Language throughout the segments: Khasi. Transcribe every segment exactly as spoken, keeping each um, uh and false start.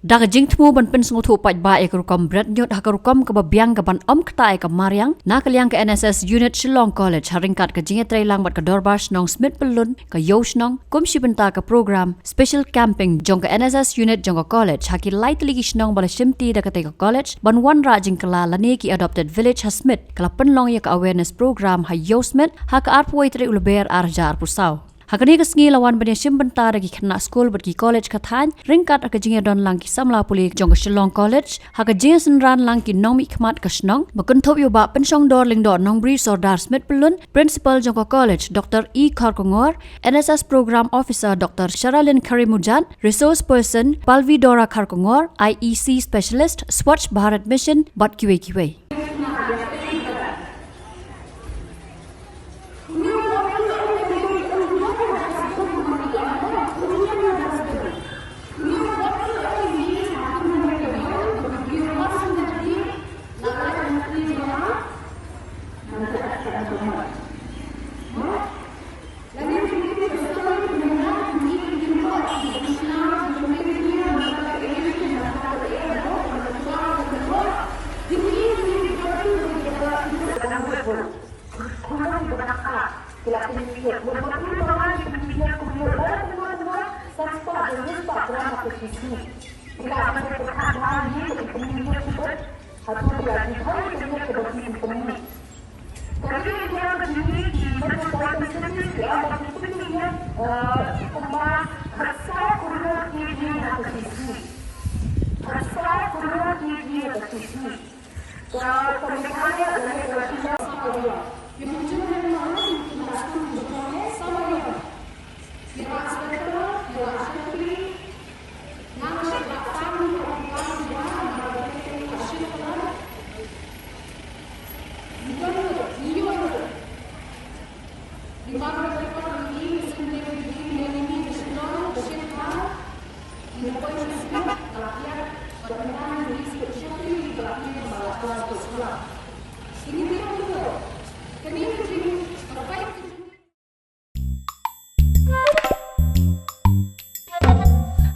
Da ka jingthmu ban pynsngewthuh paidbah ïa ka rukom bret ñiut ha ka rukom kaba biang kaban ym ktah ïa ka mariang, na ka liang ka N S S Unit Shillong College ha ryngkat ka jingïatreilang bad ka Dorbar Shnong Smit Pyllun, ka Ïew Shnong, kum shi bynta ka program Special Camping jong ka N S S Unit jong ka college ha ki lai tylli ki shnong ba la shimti da katei ka college ban wanrah jingkylla lane ki Adopted Village ha Smit, ka la pynlong ïa ka awareness program ha Ïew Smit ha ka arphew tarik u Lber ar hajar arphew saw. Ha kane ka sngi la wan ban ïashim bynta da ki khynnah skul bad ki college ka thaiñ, ryngkat ha ka jingïadon lang ki samla pule jong ka Shillong College, ha ka jingïasynran lang ki nongmihkhmat ka shnong, ba kynthup ïa u Bah Pynshongdor Lyngdoh Nongbri Sordar Smit Pyllun, Principal jong ka college, Doctor E Kharkongor, N S S Program Officer Doctor Sharalin Kharimujat, Resource Person Palvi Dora Kharkongor, I E C Specialist, Swachh Bharat Mission, bad kiwei kiwei.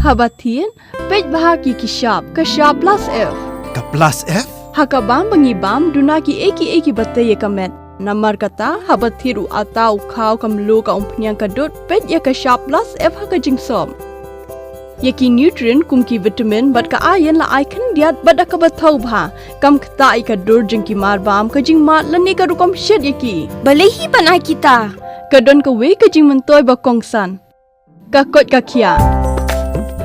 Haba thied, peit bha ki ki shap, ka shap plus F. Ka plus F? Ha ka bam ba ngi bam, duna ki ei ki ei kiba tei ïa ka met. Namar kata, haba thied u atta u khaw ka mluh ka umphniang ka dud, peit ïa ka shap plus F ha ka jingsop. Ïa ki nutrient kum ki vitamin bad ka iron la ai khyndiat bad da kaba thaw bha. Kam ktah ïa ka dur jong ki mar bam ka jingmad lane ka rukom shet ïa ki. Balei hi ban ai kita? Ka don kawei ka jingmyntoi ba kongsan. Ka koit ka khiah.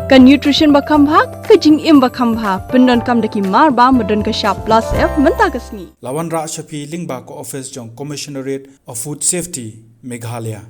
Ka nutrition ba kham bha, ka jingim ba kham bha. Pyndonkam da ki mar bam ba don ka shap plus F mynta ka sngi. La wanrah sha phi lyngba ka office jong Commissionerate of Food Safety, Meghalaya.